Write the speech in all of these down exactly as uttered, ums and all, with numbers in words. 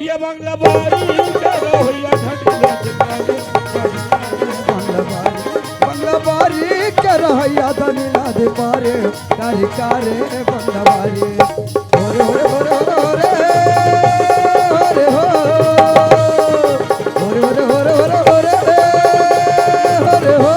ये बंगला बारी के रहइया धनी ला दे पारे, बंगला बारी, बंगला बारी के रहइया धनी ला दे पारे, कारी कारे बंगला बारी। होरे, होरे, होरे, होरे, होरे, होरे, हो। होरे, होरे, होरे, होरे, होरे, होरे, हो।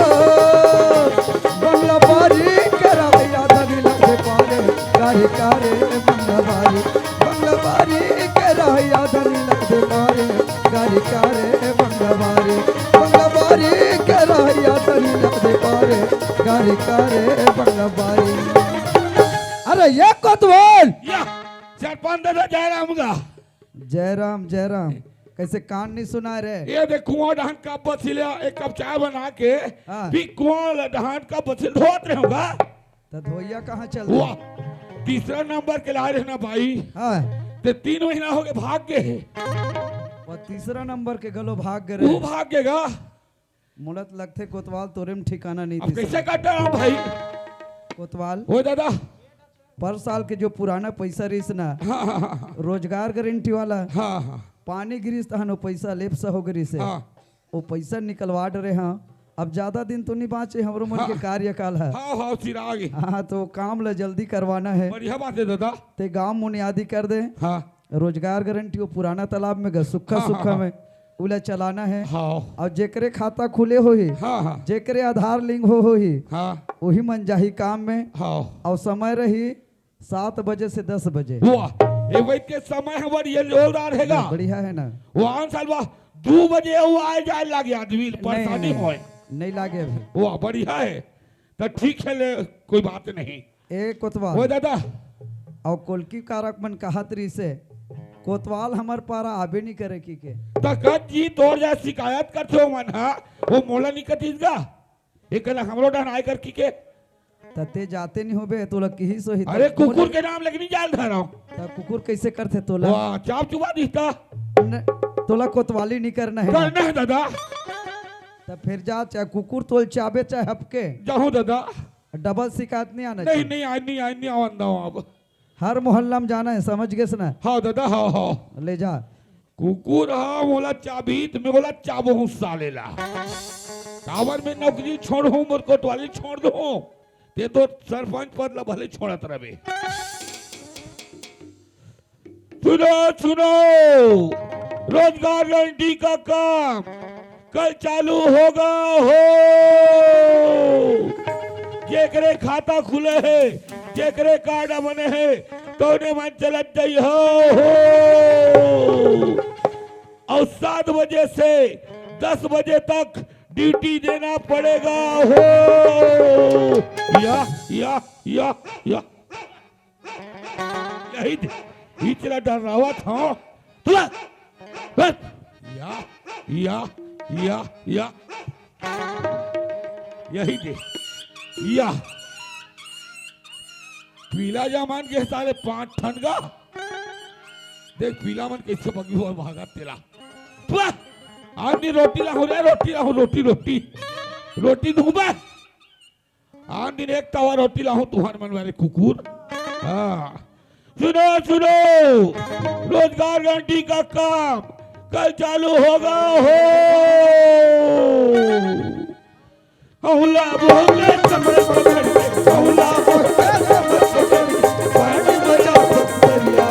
बंगला बारी के रहइया धनी ला दे पारे, कारी कारे बंगला बारी। बंगला बारी के रहइया धनी ला दे पारे, कारी कारे बंगला बारी। बंगला बारी के रहइया धनी ला दे पारे, कारी कारे बंगला बारी। अरे ये कोतवाल! या, सरपंच दादा जयराम गा। जयराम, जयराम। कैसे कान नहीं सुना रे? ये देख कुआं डहन कप बसिले, एक कप चाय बना के, हाँ। पी कुआं डहन कप बसिले धोत रहे होगा। त धोइया कहाँ चल वाह, रहे? तीसरा नंबर के ला रहे ना भाई। हाँ। ते तीन महीना हो गए भाग गए है। वो तीसरा नंबर के घलो भाग गए वो रहे। भाग गएगा। मोला त लगथे कोतवाल तोरे में ठिकाना नहीं अब थी कैसे साला। काटा राम भाई? कोतवाल। ओ दादा। पर साल के जो पुराना पैसा रहिस ना, हाँ, हाँ, हाँ, हाँ। रोजगार गारंटी वाला, हाँ, हाँ। पानी गिरिस तहन वो पैसा लेप्स हो गिरिस हे। हाँ। वो पैसा निकलवा डरे हाँ। अब ज्यादा दिन तो नहीं बाँचे हमरो मन के हाँ। कार्यकाल है। हाँ, हाँ, सिरा गे। हाँ, तो काम ला जल्दी करवाना है। बढ़िया बात है दादा। ते गांव मुनियादी कर दे। हाँ। रोजगार गारंटी वो पुराना तालाब में ग-, सुक्खा हाँ, हाँ, सुक्खा हाँ। में उला चलाना है। हाँ। और जेकरे खाता खुले होही, हाँ, हाँ। जेकरे आधार लिंक हो होही, हाँ। वही मन जाही काम में। हाँ। और समय रही सात बजे से दस बजे। वाह, ये वही के समय है, बड़ी ये जोरदार हैगा। बढ़िया है ना? वो आन साल वाह, दो बजे वो आए जाए लागे आदमी, परेशानी नहीं, होए। नहीं लागे अभी। वाह, बढ़िया है। तो ठीक है, ले, कोई बात नहीं। ए कोतवाल। ओ दादा। और कोलकी कारक मन कहत रहिसे, कोतवाल हमर पारा आबे नहीं करे की के। त कत जी तोर जा शिकायत करथे ओ मन हा, वो मोला नहीं कतिस गा। एक ना हमरो डहन आए कर की के। त ते जाते नहीं होबे, तोला किहिस होही त अरे कुकुर के नाम लेके नहीं जाल धराओ। त कुकुर कैसे करथे तोला? वाह, चाप चुबा दिखता। न, तोला कोतवाली नहीं करना है ना? करना है दादा। त फिर जा, चाहे कुकुर तोल चाबे चाहे हपके। जाहूं दादा। डबल शिकायत नहीं आना नहीं, चाहिए। नहीं, आज नहीं, आज नहीं आवन दो अब। हर मोहल्ला में जाना है, समझ गेस ना? हाँ दादा, हाँ, हाँ। ले जा। कुकुर हा मोला चाबही त मैं बोला चाबहूं साले ला। काबर मैं नौकरी छोड़हूं, मोर कोतवाली छोड़ दूं। ते तो सरपंच पद ला भले छोड़त रहे। सुनो, सुनो, रोजगार गारंटी का काम कल चालू होगा हो। जेकरे खाता खुले हे, जेकरे कार्ड बने हे, तोने मन चलत जाई हो, हो। और सात बजे से दस बजे तक ड्यूटी देना पड़ेगा हो। या, या, या, या। यही दे, इचला डरावत हंव। तुला, बस। या, या, या, या। यही दे। या। पीला जमान के साले पांच ठन गा। देख पीला मन कैसे बगी हुआ भागत तेला। तुला, आदमी रोटी लाहूं रे, रोटी लाहूं, रोटी, रोटी। रोटी दूं बे। आन दिन एक तवा रोटी लाहूं तुहर मन वाले कुकुर। हाँ। सुनो, सुनो, रोजगार गारंटी का काम कल चालू होगा हो। हौला बोले कमर पकड़ के, हौला बोले कमर पकड़ के, पानी बजा बकरिया।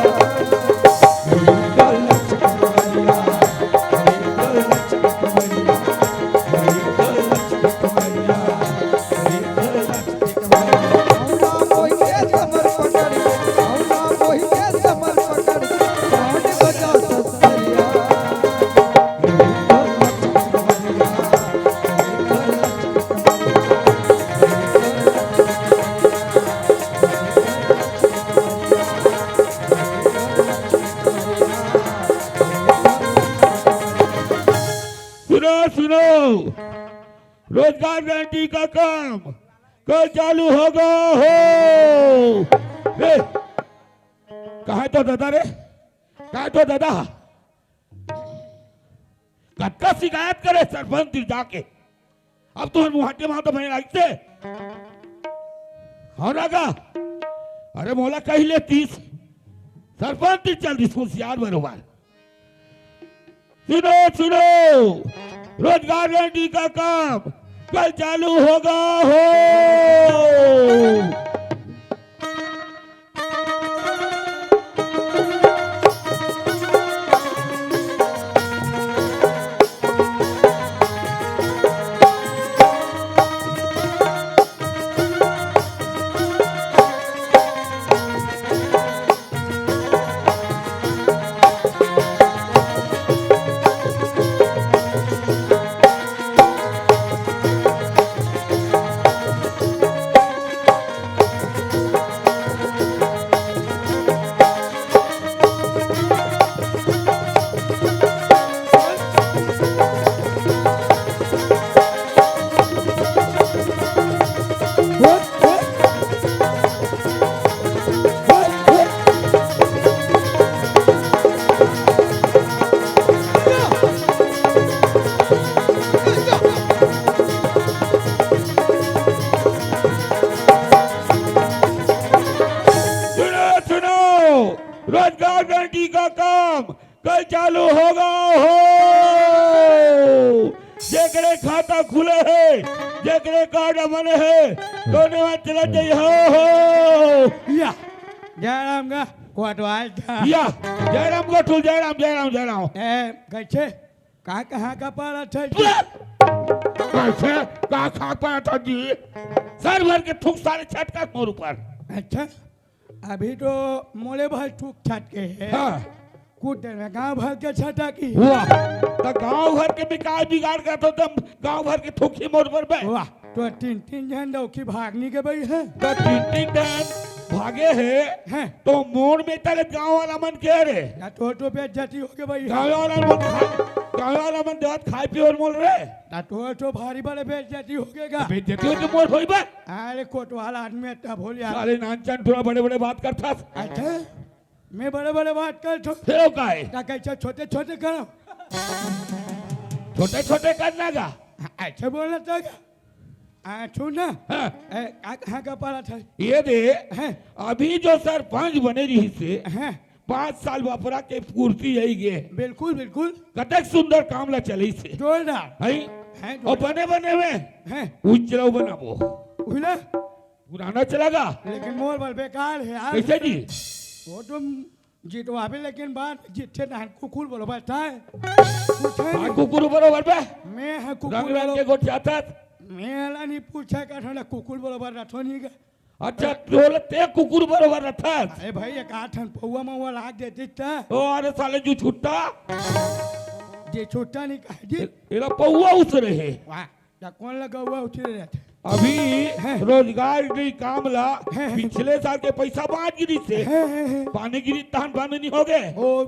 सुनो, सुनो, रोजगार गारंटी का काम कल चालू होगा हो। रे, कहाँ तो दादा रे, कहाँ तो दादा? कतका शिकायत करे सरपंच तिर जाके, अब तो मुहाटे में तो मैं लगते हो ना का? अरे मोला कही लेतीस, सरपंच तिर चल दिस होशियार बरोबर। सुनो, सुनो, रोजगार गारंटी का काम कल चालू होगा हो। सुनो, सुनो, रोजगार गारंटी का काम कल चालू होगा हो। जेकरे खाता खुले हे, जेकरे कार्ड बने हे, तोने वहाँ चला जाइए हो, हो। या, जयराम गा, कोटवाल था। या, जयराम गोठुल, जयराम, जयराम, जयराम। ए, कैसे? का, कहाँ का पाला था जी? कैसे? का, कहाँ पाला था जी? सर भर के थूक सारे छटका मोर ऊपर। अच्छा, अभी तो मोले भाई थूक छटके हे। हाँ। कुछ देर में गांव भर के छटकी। वाह, तो गांव भर के विकास बिगाड़ कर तो तुम गांव भर के थूक ही मोर पर बे। वाह, तो तीन, तीन झन डौकी भागनी के बई हे। तो तीन, तीन झन भागे हे। हैं। तो मोर में तले गांव वाला मन के रे। या तो, तो बेइज्जती हो के बई हे। गांव वाला मन खाए, गांव वाला मन देवत खाए पिए और मोल रे। या तो, तो भारी बड़े बेइज्जती हो के गा। बेइज्जती हो तो मोर होई बे। अरे कोटवाल आदमी है, तब बोल यार। साले नानचन थोड़ा बड़े-बड़े बात करथस। अच्छा, मैं बड़े-बड़े बात करथों। फिर वो का है? का कैसे छोटे-छोटे करो? छोटे-छोटे करना का? ऐसे बोलना था का? आ, सुन ना। हाँ। ए, का, कहाँ का पाला था? ये दे, हैं? अभी जो सरपंच बने रहिसे, हैं? पाँच साल बपरा के पूर्ति आई गे। बिल्कुल, बिल्कुल। कतक सुंदर काम ला चलइसे। जोरदार। हैं? हैं, और जोरदार। बने बने में हैं? उजला बनाबो। उजला? पुराना चला गा। लेकिन मोर बर बेकार हे यार। कैसे जी? वो तुम जितवाबे, लेकिन बात जिथे नान कुकुर बरोबर था। कुछ है बात नहीं। कुकुर बरोबर बे। मैं है कुकुर रंग रंग के बरोबर। गोठियाथस। मैं ला नहीं पूछे का ठंडा कुकुर बरोबर रथो नहीं गा। अच्छा, तोला ते कुकुर बरोबर रथस। अरे भाई, एक आठ ठन पौवा मौवा लाग देती था। ओ, अरे साले जू छुट्टा। जे छुट्टा नहीं कहा जी। ए-, एला पौवा उसरे हे। वाह। त कोन लगा हुआ उठे रहते? अभी हैं। रोजगार के काम ला हैं, हैं। पिछले साल के पैसा बांच गिरिस हे। हैं, हैं, हैं। पानी गिरी तहन बंद नहीं हो गए। ओ,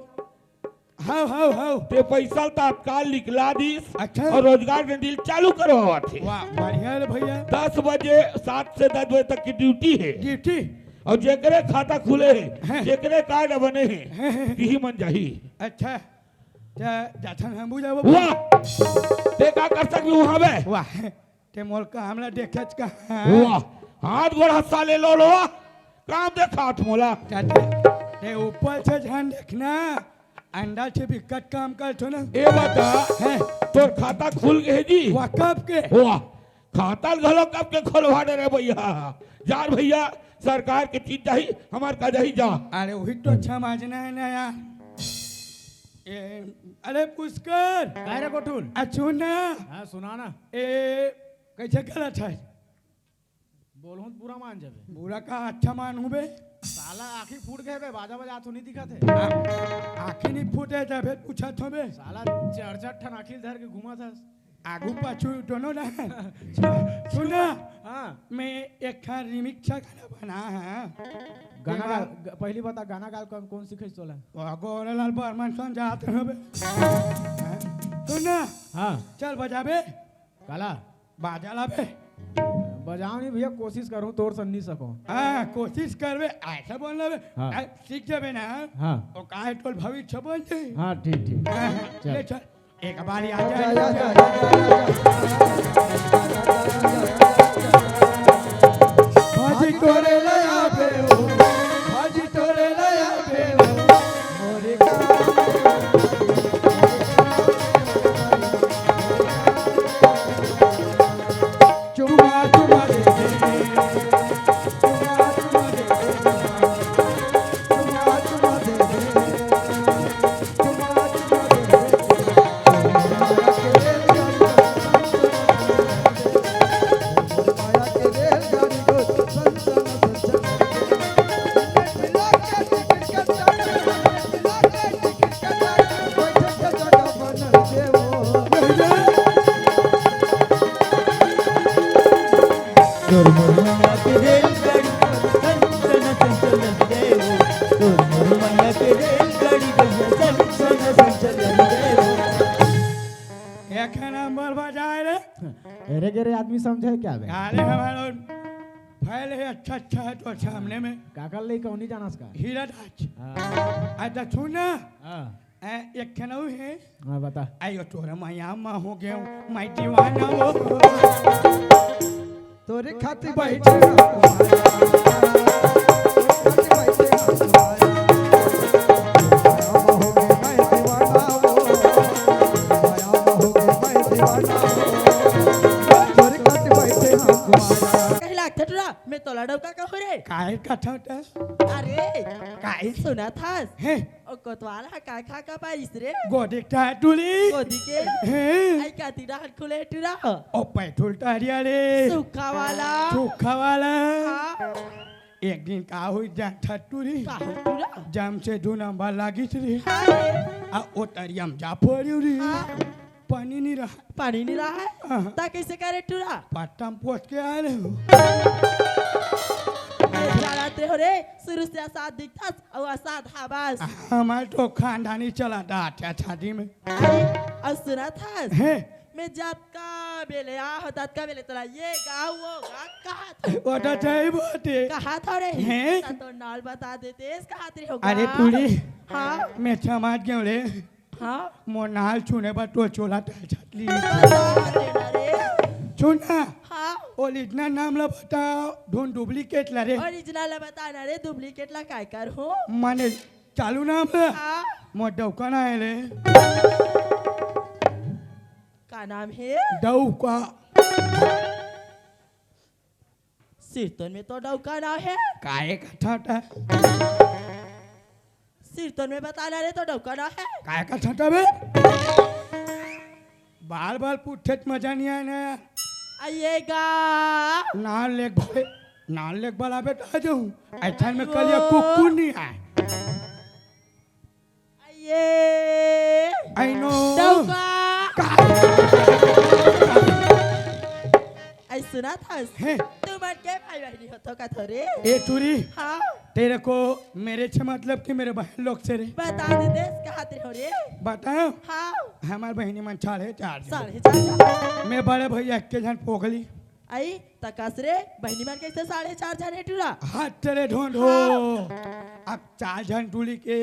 हाव, हाव, हाव। ते पैसा तत्काल निकला दिस अच्छा। और रोजगार के डील चालू करवावत हे। वाह, बढ़िया रे भैया। दस बजे, सात से दस बजे तक की ड्यूटी हे। ड्यूटी? और जेकरे खाता खुले हे, हैं। जेकरे कार्ड बने हे, हैं, हैं। तिही मन जाही। अच्छा, त जाथन हम बुझाबो। वाह! ते का कर सकबे उहाँ बे? वाह! ते मोर काम ला देखेच का? वाह! हाथ गोड़ हंसा ले लो लो। काम देखात मोला। चाचा, ते ऊपर से ध्यान देखना, अंडा से भी कट काम कर थो ना। ए बता, हैं? तोर खाता खुल गए जी? वाह, कब के? वाह! खाता घलो कब के खोलवा दे रे भैया। जा रे भैया, सरकार के चीज जाही, हमार का जाही जा। अरे वही तो अच्छा माजना है ना यार। ए, अरे पुष्कर। काय रे गोठुल? आ सुन ना। हाँ, सुना ना। ए, कैसे गलत है? बोलहूँ त बुरा मान जाबे। बुरा का अच्छा मानहूँ बे। साला आँखी फूट गए बे, बाजा बजात हो नहीं दिखत हे। आ-, आँखी नहीं फूटे त फेर पूछत हो बे। साला चार चार ठन आँखी धर के घूमत हस। आगू पाछू दोनों ना। सुन ना, हाँ। मैं एक ठा remix सा गाना बना है। गाना गा, ग-, पहली बता गाना गाल कौन, कौन सिखाइस तोला? वो गोरेलाल बर्मन सन जात हो बे। सुन ना, हाँ। चल बजाबे। काला? बाजा लाबे। बजाओ नहीं भैया, कोशिश करूँ, तोर सन नहीं सको। हाँ, कोशिश करबे, ऐसा बोल लेबे। हाँ। आ, सीख जाबे ना। हाँ। ओ काहे तोर भविष्य बन जाई। हाँ, ठीक, ठीक। हाँ, चल। ले चल। एक बार आ जा, आ जा, आ जा, आ जा। भाजी तोरे ले आबे हो, भाजी तोरे ले आबे हो, मोरे गाँव। एरे गेरे आदमी समझे क्या बे? अरे हमारा फैल है, अच्छा अच्छा है तो सामने में। काकर ले कौनी जानस का? हीरा दास। हाँ। अच्छा सुन ना। हाँ। ए, एक ठन अउ है। हाँ, बता। आयो तोरा माया मा हो गयो, मैं दीवाना हो। तोरे खातिर बैठे कहीं लागथे टूरा, मैं तोला डौका कहूँ रे। काहे कथौता? अरे, काहे? सुनत हस? हैं? ओ कोतवाल ह काय खा का पाइस रे? गोदी का टूरी। गोदी के? हैं? आई काती डाहर खुले टूरा? ओ पैथुल टहरिया रे। सूखा वाला। सूखा वाला। हाँ। एक दिन का होई जानथस टूरी? का होई टूरा? जाम से दू नंबर लागिस रे। हाँ रे। आ ओ तरिया म जा पड़ियो रे। हाँ। पानी नी रहा। पानी नी रहा है? हाँ। ता कैसे करे टूरा? पट्टा म पोत के आए रहे हो। ये जानत रहे हो रे, शुरू से असाध दिखथस अउ असाध हवस। हमार तो खानदानी चलत हे अच्छा शादी में। अरे, अउ सुनत हस? हैं? मैं जतका बेले आ हो, ततका बेले तोला ये गा, वो गा, कहा था। वो तो सही बात है। कहा था रे? हैं? ता तो नाल बता देते, इस कहा तेरे हो अरे गा। टूरी, हाँ? मैं समझ गयो रे। हाँ? मोर नाल छूने बर तो चोला तल छाट ली। बता देना रे। सुन ना। हाँ? Original नाम ला बता, धुन duplicate ला रे। Original ला बता ना रे, duplicate ला काय कर हो? माने चालू नाम ला। हाँ? मोर डौका ना है रे। का नाम है? डौका। सिरतोन में तो डौका ना है। काहे कथौता? सिरतोन में बता ना रे तो डौका ना है। काहे कथौता बे? बार बार पूछे त मजा नहीं आए ना यार। आइएगा। नाल लेक भाई, नाल लेक बला बेटा आ जाऊं। ऐसा में कल ये कुकुर नहीं आए। आइए। I know। डौका। का? आई सुनत हस? हैं? तुमन के भाई बहिनी होथो का थोरे? ए टूरी, हाँ। तेरे को मेरे से मतलब कि मेरे बहन लोग से रे? बता दे देस कहा तेरे हो रे? बताओ। हाँ। हमार बहिनी मन साढ़े चार झन। साढ़े चार झन। मैं बड़े भैया एक के झन पोगली। आई, तकस रे, बहिनी मन कैसे साढ़े चार झन हे टूरा? हाथ तेरे ढोंढो। हाँ। अब चार झन टूरी के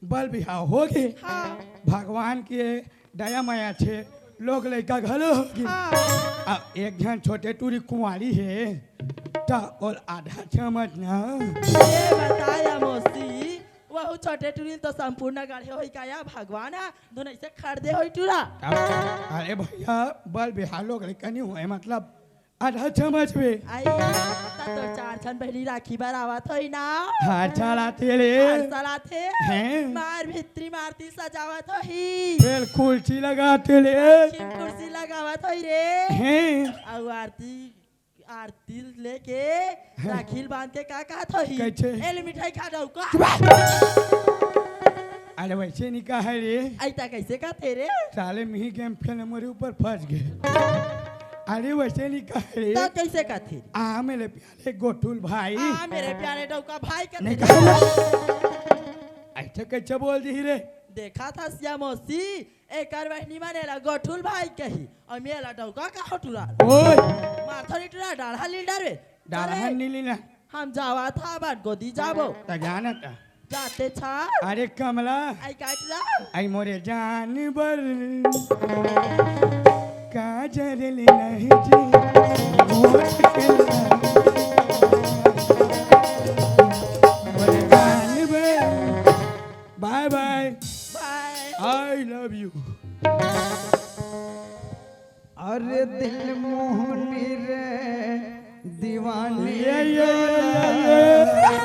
बल बिहाव होगे। हाँ। भगवान के दया मया छे, लोग लइका घलो होगे। हाँ। अब एक झन छोटे टूरी कुंवारी हे, त ओल आधा समझ ना। ये बताया मौसी, वहू छोटे टूरी तो संपूर्ण गढ़े होई का या भगवान हा, दोनों ऐसे खरीदे होई टूरा। अब, अरे भैया, बल बिहाव लोग लइका नहीं होए, मतलब, आधा चम्मच में। आई, त तो चार झन बहिनी राखी बर आवत होई ना। हर साल आथे ले। हर साल आथे। हैं? मार भितरी मारती सजावत होही। फेर कुर्सी लगाथे ले। लक्ष्मी कुर्सी लगावत होई रे। हैं? अउ आरती, आरती लेके हैं? राखी ल बांध के का कहत होही? कैसे? ए ले मिठाई खा डौका। चुप! अरे वैसे नहीं कहा रे। आई त कैसे कहथे रे? साले मिही गेम खेलने मोरे ऊपर फंस गए। अरे वैसे नहीं कहा रे। त कैसे कहथे? आ मेरे प्यारे गोठुल भाई। आ मेरे प्यारे डौका भाई कहथे नहीं रे। कहा। ऐसे कैसे बोल दी रे? देखा था सिया मौसी, एकर बहिनी मन एला गोठुल भाई कही, अउ मैं एला डौका का हो टूरा। ओए। मारथो नी टूरा, डाढ़ा लील डारवे। डाढ़ा चले। नी लीला। हम जावत हा, बाट गोदी जाबो। त जाना त। जाते छा। अरे कमला। आई का टूरा? आई मोरे जान बर। काजर ले नहीं जी। मोर के मोरे जान बर। Bye bye। Bye। I love you। अरे दिल मोहनी रे दीवानी ये, ये, ये, ये, ये।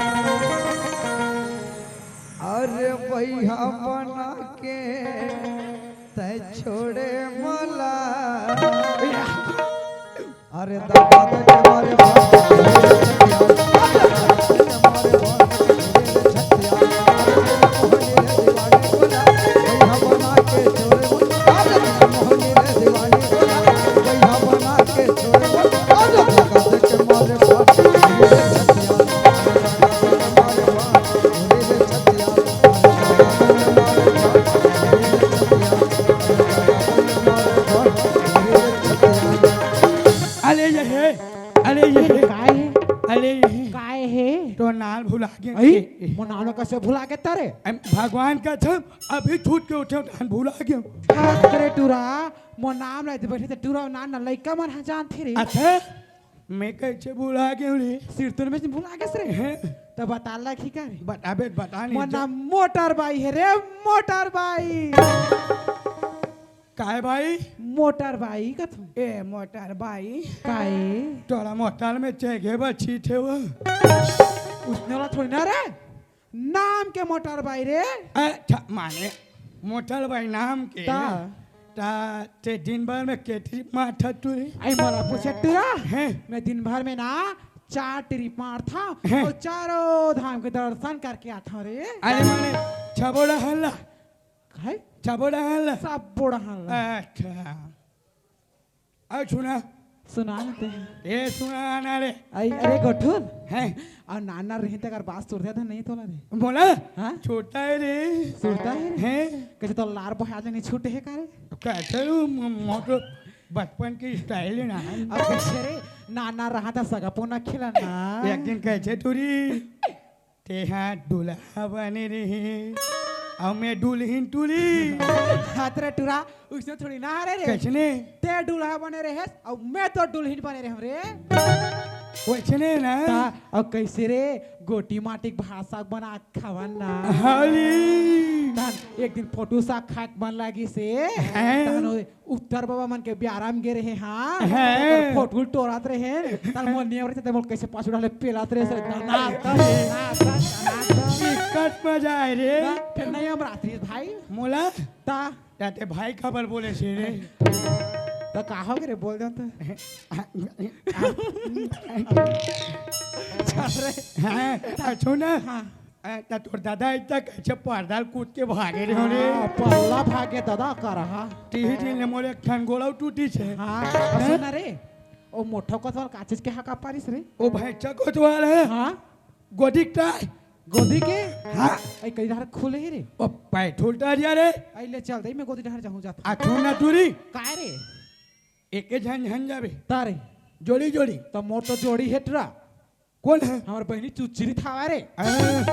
अरे भैया बना के तै छोड़े मला। अरे दादा के मारे मोर नाम ला कइसे भुला गे तैं रे? अम, भगवान कसम, अभी छूट के उठे हँव, भुला गेंव। हत रे टूरा, मोर नाम ला एदे बइठे ते टूरा नान ना लइका मन ह जानथे रे। अच्छा, मैं कइसे भुला गेंव रे? सिरतोन में भुला गेस रे। हैं? त बता ला कि का रे? बता बे, बता नहीं मोर तो। नाम मोटर बाई हे रे, मोटर बाई। काय बाई? मोटर बाई कथों। ए, मोटर बाई। काय? तोला मोटर में चघे बर छीटे वो। उसने वाला थोड़ी ना रे। नाम के मोटर बाई रे। अच्छा, माने मोटर बाई नाम के। ता। ता ते दिन भर में के ट्रिप मारथस टूरी? अई मोला पूछे टूरा। हैं? मैं दिन भर में ना चार ट्रिप मारथँव हैं? अउ चारों धाम के दर्शन करके आथँव रे। अरे माने छबो डहर ला? काय? छबो डहर ला? सबो डहर ला। अच्छा। अउ सुना। सुना ना ते। ए सुना ना रे। अई, अरे गोठुन। हैं? अउ नाना रहे ते अगर बात सुरता नहीं तोला रे। बोला? हाँ? छोटा हे रे। सुरता हे रे? हैं? कइसे तो लार बहा ले नहीं छूटे हे का रे? कइसे वो म-, मोटो बचपन की स्टाइल हे ना। अब कइसे रे? नाना रहा था सगा पोना खेला ना। एक दिन कइसे टूरी? तेहा दूल्हा बने रहे, अउ मैं दुल्हिन टूरी। हत रे टूरा, उसने थोड़ी ना हरे रे। कइसने? ते दूल्हा बने रहेस, अउ मैं तो दुल्हिन बने रहेंव रे। वइसने ना? ता, अउ कइसे रे? गोटी माटी के भात साग बना के खावन ना। हाली। तहन एक दिन फोटो साग खाए के मन लागिस हे। हैं? तहन ओ उत्तर बाबा मन के बियारा म गे रहे, हाँ। हैं? तेकर फोटो ल टोरत रहे। तहन मोर नेवरे ते मोर कइसे पाछू डाले पेलत रहे से। दनादन, दनादन, दनादन। बिकट मजा आए रे। ना, फेर नहीं हम रात्रि भाई। मोला? ता? ता ते भाई काबर बोले से रे? ता का हो गे रे, बोल दे तो। चल रे। हाँ, ता सुन ना। हाँ। ए, त तोर दादा इतना कइसे पर्दा ल कूद के भागे रहे हो रे? हाँ, पल्ला भागे दादा कर, हाँ। तीही दिन ले मोर एक ठन गोड़व टूटिस हे। हाँ, हैं? सुन ना रे, ओ मोठो कोतवाल का चीज के हका पारिस रे? ओ भैंसा कोतवाल हे। हाँ। गोदी के टाय। गोदी के? हाँ। अई कई डहर खुले हे रे? ओ पैठुल टहरिया रे। अई ले चल दे, मैं गोदी डहर जाहूँ जात। आ, छोड़ ना दूरी। काय रे? एके झन झन जाबे। ता रे। जोड़ी जोड़ी। त मोर तो जोड़ी हे टूरा। कोन हे? हमर बहिनी चुचरी थावा रे। अरे,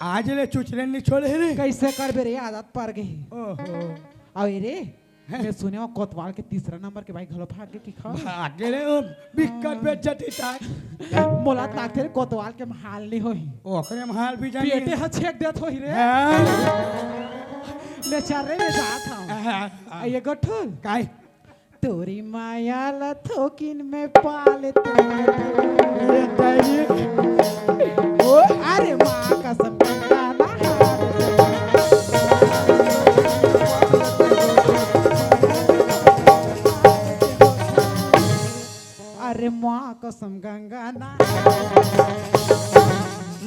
आज ले चुचरे नी छोड़े हे रे। कइसे करबे रे, आदत पर गे हे। ओहो। अउ ए रे, हैं? मैं सुने हँव कोतवाल के तीसरा नंबर के बाई घलो भाग गे कि खा। भाग गे रे, ओ बिकट बेइज्जती ताय। मोला त लागथे रे कोतवाल के महाल नी होही। ओकरे महाल भी जानी। पेटे ह छेक देत होही रे। हाँ। ले चल रे, मैं जात हँव। हाँ, हाँ। अई ए गोठुन। काय? तोरी माया ला थोकिन में पाले तो। ये दाई। ओ, अरे माँ कसम गंगा नहा। अरे माँ कसम गंगा नहा।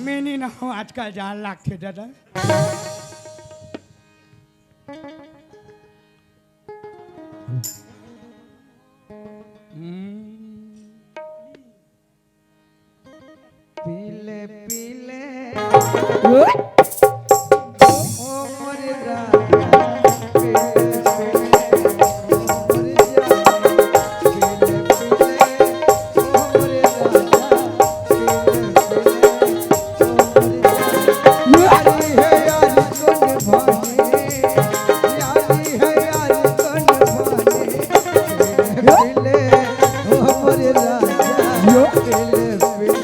मैं नी नहावँव, आजकल जाड़ लागथे दादा। हम्म। पीले पीले। ओ मोरे राजा, पीले पीले, ओ मोरे जान, पीले पीले, ओ मोरे राजा, पीले पीले।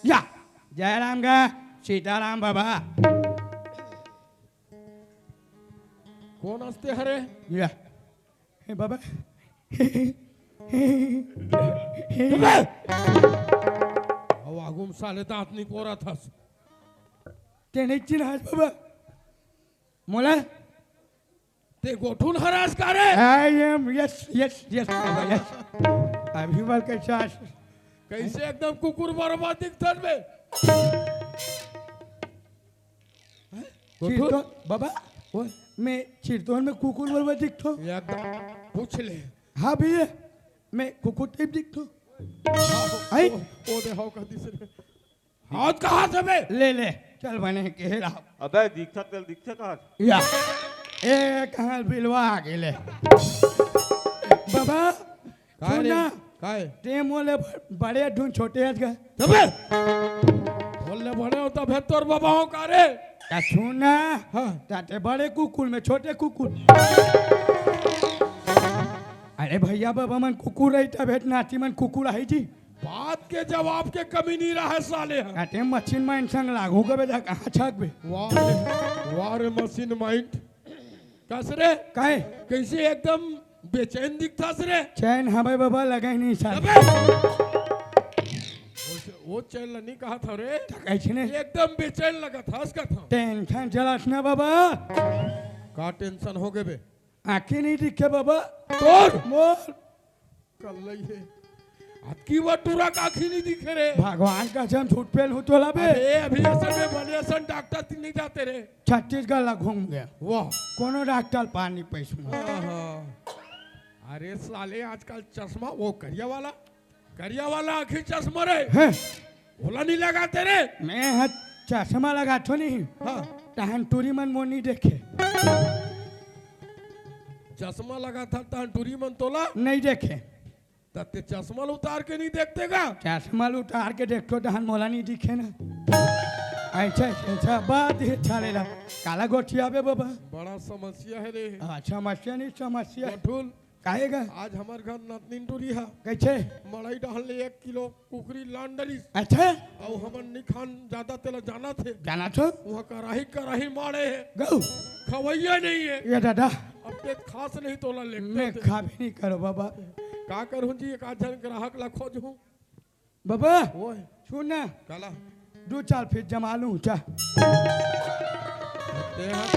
या, जय राम गा, सीताराम बाबा। कोन हँसथे हरे? या। हे बाबा। अउ आगू म साले दाँत निपोरत हस। ते नइ चिन्हास बाबा। मोला? ते गोठुन हरस का रे? I am, yes, yes, yes, Baba, yes। अभी बार कइसे आस? कइसे एकदम कुकुर बरोबर दिखथस बे? हैं? गोठुन? चिरतोन, बाबा, ओए। मैं चिरतोन में कुकुर बरोबर दिखथों। एकदम। पूछ ले। हाँ भैया, मैं कुकुर टाइप दिखथों। हाँ, आई? ओ, ओ दे, हव कह दिस रे। हव कहाँ से बे? ले, ले, चल बने के रहा। अबे, दिखथस तेला दिखथे कहाँ से? या। ए, कहाँ बिलवा आ गेले? बाबा, काय सुन रे? ना। काय? ते मोले ब-, बड़े ढूंढ छोटे हस गा। अबे! बोले बड़े हो तब है तोर बाबा हो का रे? का सुन ना। हाँ। ताते बड़े कुकुर में छोटे कुकुर। अरे भैया बाबा मन कुकुर रही तब है नाती मन कुकुर आई जी। बात के जवाब के कमी नहीं रहा है साले ह। ताते मशीन माइंड संग लागू गबे जा कहाँ छकबे? वाह रे, वाह रे मशीन माइंड। कस रे? काहे? कैसे एकदम बेचैन दिखथस रे? चैन हवे बाबा, लगे नहीं साले। अबे! वो, वो चैन ला नहीं कहा था रे। त कैसे ने? एकदम बेचैन लगा था, हंस का था। टेंशन चलत ना बाबा। का टेंशन हो गए बे? आँखें नहीं दिखे बाबा। तोर? मोर। कल्लई हे। अतकी बर टूरा का आँखी नहीं दिखे रे। भगवान का कसम झूठ पेल हूँ तोला बे। अबे, अभी असन में बने असन डॉक्टर ती नहीं जाते रे। छत्तीसगढ़ ला घूम गया। वाह। कोनो डॉक्टर पानी पैसू। आहा। अरे साले, आजकल चश्मा वो करिया वाला, करिया वाला आँखी चश्मा रे। हैं? ओला नहीं लगाते रे। मैं ह चश्मा लगाथो नहीं। हाँ। तहन टूरी मन मोर नहीं देखे। चश्मा लगाथा तहन टूरी मन तोला? नहीं देखे। त ते चश्मा ल उतार के नहीं देखते का? चश्मा ल उतार के देखथो तहन मोला नहीं दिखे ना। अच्छा, अच्छा, बात ही अच्छा लेला। काला गोठियाबे बाबा। बड़ा समस्या है रे। हाँ, समस्या नहीं समस्या। गोठुल। काहे गा? आज हमर घर नतनीन टूरी हा। कैसे? मड़ई डहन ले एक किलो कुकरी लान डरिस। अच्छा? अउ हमन नी खान जादा तेला जाना थे। जाना थो? वहाँ कराही कराही माड़े हे। गौ। खवैया नहीं है। ये दादा। अब ते खास नहीं तोला लेते मैं थे। खाबे नहीं करो बाबा। का करूँ जी, एक आध झन ग्राहक ला खोजहूँ। बाबा, ओए। सुन ना। काला? दू चार फीट जमा लूं, चा। ते हा-,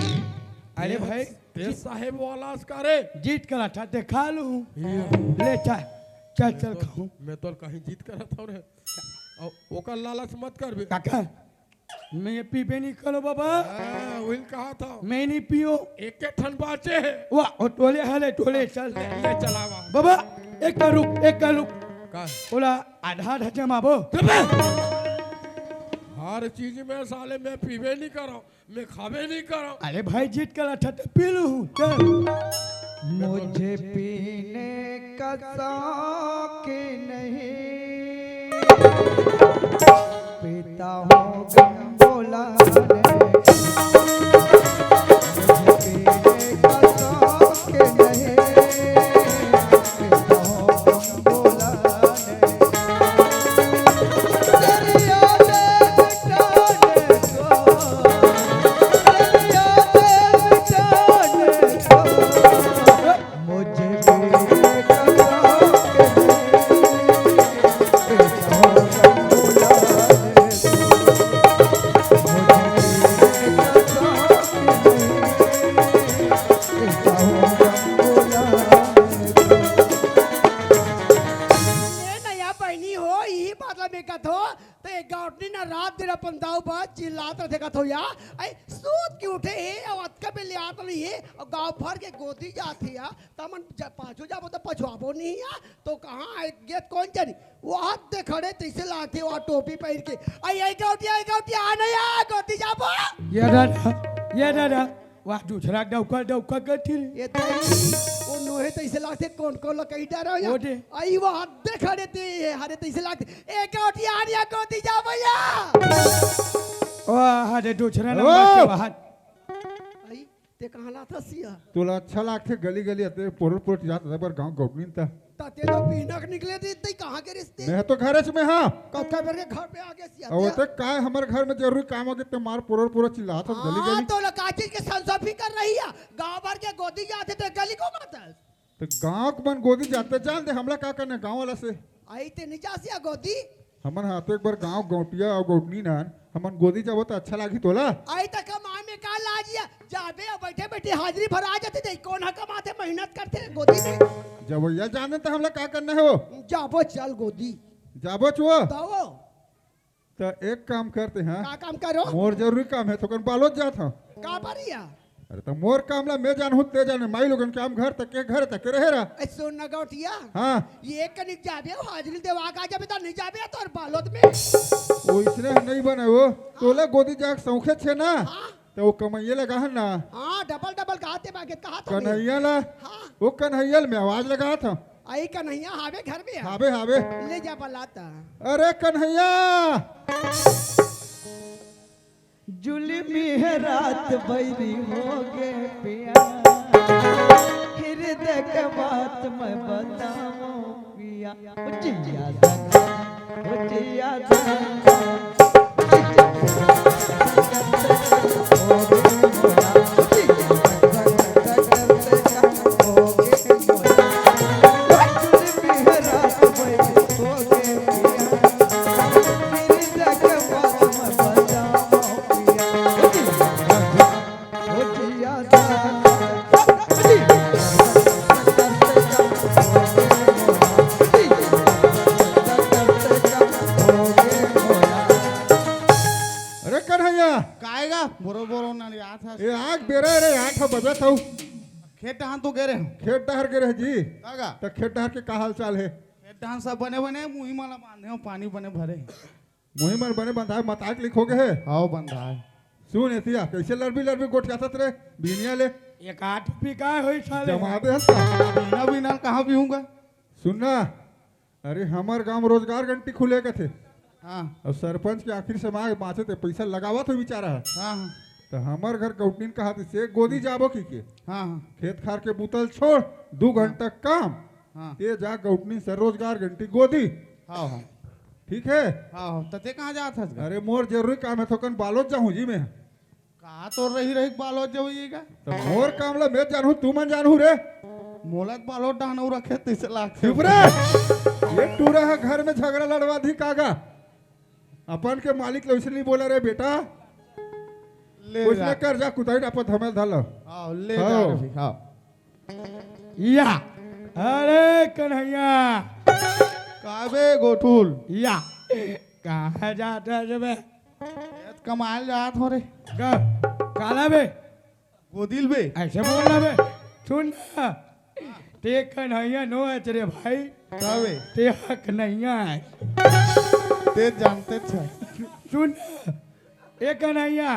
अरे ते हा-, भाई, ते जी- साहेब वाला असका रे। जीत करा था, ते खा लूं। ये। ले चा, चल, मैं चल तो, खाऊं। मैं तो कहीं जीत करा था रे। अउ ओकर लालच मत करबे। काका, मैं ये पीबे नहीं करो बाबा। हाँ, वही कहा था। मैं नहीं पियो। एक के ठन बाचे है। वाह, ओ टोले हले, टोले चल। ले, ले चलावा। बाबा, एक बार रुक, एक बार रुक। का? ओला आधा आधा जमाबो। चुप बे। हर चीज में साले मैं पीबे नहीं करो, मैं खाबे नहीं करो। अरे भाई, जीत कर अच्छा तो पी लूं, चल। मुझे पीने का शौक नहीं, पीता हूँ गम बोला नहीं। मुझे पीने का शौक नहीं, पीता हूँ गम बोला नहीं। दरिया में मिटाने को, दरिया में मिटाने को। मुझे भी एक शौक नहीं, एक शौक बुलाने दो। मुझे भी एक शौक नहीं, एक शौक बुलाने दो। ए नया बहिनी हो, इही बात ला मैं कथो, त ए गौटनी ना रात दिन अपन दाऊ बा चिल्लात रथे कथो या, ऐ सूत के उठे हे, अउ अतका बेर ले आत नहीं हे, अउ गाँव भर के गोदी जात हे या, त हमन ज-, पाछू जाबो त पछुआबो नहीं या, तो कहाँ आए गेत कौन जानी, वो हाथ दे खड़े तैसे लागथे, वो टोपी पहिर के, "आई, आई गौटिया, आई गौटिया, आ नहीं आ, गोदी जाबो।" ये दादा, ये दादा, वाह, दूसरा डौका, डौका गठी रे। ये तो, वो नोहे तैसे लागथे, कौन, कौन ला कही डरा या? वो दे। आई, वो हाथ दे खड़े ते, ये हरे तैसे लागथे, "ए गौटिया, आ नहीं आ, गोदी जाबो या।" ओ, हरे दूसरा नंबर के बाहर। आई, ते कहाँ लाथस या? तोला अच्छा लागथे गली गली अते पोरोट पोरोट जात अते बर गाँव गौटनीन त। त ते तो पीनक निकले दे, ते कहाँ के रिश्ते? मैं तो घरे च में हाँ। कतका बेर के घर पे आ गे सिया अब ते? ते काय हमर घर में जरूरी काम हो गे ते मार पोरोट पोरोट चिल्लात हस गली हाँ, गली। तो ला का चीज के संसो फिकर रही है? गाँव भर के गोदी जाथे ते गली को मातस। ते गाँव के मन गोदी जाथे, जान दे हमला का करना गाँव वाला से। आई ते नहीं जा सिया गोदी। हमन हा तो एक बार गाँव गौटिया अउ गौटनीन, हमन गोदी जाबो त अच्छा लागही तोला। आई त कमाए में का लाज या? जाबे अउ बैठे बैठे हाजिरी भरा जाथे, दे कौन हा कमाथे, मेहनत करथे गोदी में। जब भैया जाने त हमला का करना हे वो? जाबो चल गोदी। जाबो चुआ। तब त एक काम करते हैं। का काम करो? मोर जरूरी काम हे, थोकन बालोद जात हूँ। का बरिया? अरे त मोर काम ला मैं जानहूँ, ते जाने, माई लोगन के काम घर तक के, घर तक के रहे रहा। ए, सुन न गौटिया। हाँ। ये कनिक जाबे, हाजिरी देवा का जाबे, त नहीं जाबे तोर बालोद में। वो इसने नहीं बने वो। तोला गोदी जाके सौंखे छे ना। हाँ। त वो कमइया ल गाहन ना। हाँ, डबल डबल गाते बागे, कहा था मैं? कन्हैया ला। हाँ। वो कन्हैया ल मैं आवाज लगात हंव। आई कन्हैया हावे घर में? हावे, हावे। ले जा बलाता। अरे कन्हैया। जुलमी हे रात बैरी होगे पिया, हिरदे के बात मैं बतावंव पिया। ओ जिया धन, ओ जिया धन। अरे कन्हैया। काय गा? बोरो बोरो ना याद है। ए आग बेरा रे, आठ बजत हव। खेत डहान तो गे रहे हो? खेत डहर गे रहे जी। का गा? त खेत डहर के का हाल चाल हे? खेत डहान सब बने बने, मुही मन ला बांधे हंव, पानी बने भरे। मुही मन बने बंधाय, मताक लिख हो गे हे। हाव बंधाय। सुन एतिया, कइसे लड़बी लड़बी गोठियाथस रे बिहनिया ले? एक आठ बिगाय होई साले। जमा दे हस का? बिना बिना कहाँ पीऊंगा? सुन ना, अरे हमर गांव म रोजगार गंटी खुले कथे। हाँ। अउ सरपंच के आखिरी समय बांचे ते पइसा लगावत हे बिचारा ह। हाँ, हाँ। त हमर घर गौटनीन कहाथे गोदी जाबो कहिके। हाँ, हाँ। खेत खार के बुता ल छोड़, दू घंटा काम। हाँ। ते जा गौटनीन से रोजगार गंटी गोदी। हाँ, हाँ। ठीक हे? हाँ, हाँ। त ते कहाँ जात हस गा? अरे मोर जरूरी काम हे, थोकन बालोद जाहूं जी मैं। कहाँ तोर रही रही बालोद जाहूं जी गा? त मोर काम ला मैं जानहूं, तुमन जानहू रे। मोला त बालोद डहान रखे तइसे लागथे। चुप रे। ये टूरा ह घर में झगड़ा लड़वा दिही का गा? अपन के मालिक ला वइसे नइ बोला रे बेटा। ले कुछ जा। न कर जा, कुदारी अपन धमेल धर ला। हाँ, ले जा हाँ। रे भाई, हाँ। या। अरे कन्हैया। का बे गोठुल? या। कहाँ जात हस बे? खेत कमाए ल जात हंव रे। का? काला बे? गोदी ल बे। अइसे बोल ना बे। सुन ना। ते कन्हैया नो हस रे भाई। का बे? ते हक नइया हे। ते जानते छ। सुन ना। ए कन्हैया,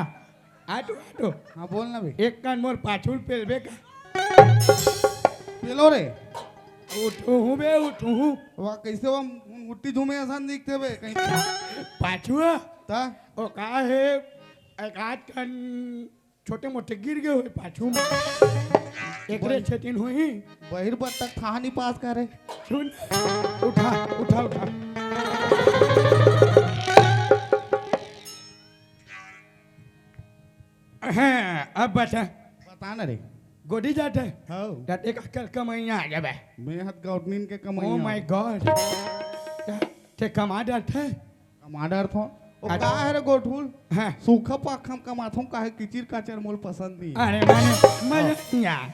आटो, आटो। हाँ, बोल ना बे। एक कन मोर पाछू ल पेलबे का? पेलो रे। उठहूं बे, उठहूं। वाह, कइसे वो हुट्टी झूमे असन दिखथे बे, कहीं? पाछू? त? ओ का हे, एक आध कन छोटे मोटे गिर गे होही पाछू में। एकरे बही- सेटिंग होही। बहिर बत्तख थाह नइ पास करे। सुन, उठा, उठा, उठा। हाँ, अब बता। बता ना रे। गोदी जात हस? हाँ। त एक अकल कमइया आ जाबे। मैं हत गौटनीन के कमइया। Oh my God। ते कमा डरथस? कमा डरथंव। ओ अच्छा। का हे रे गोठुल? हाँ। सूखा पाखा म कमाथंव, काहे किचिर काचर मोला पसंद नइ हे। अरे माने, मजा नइ आय।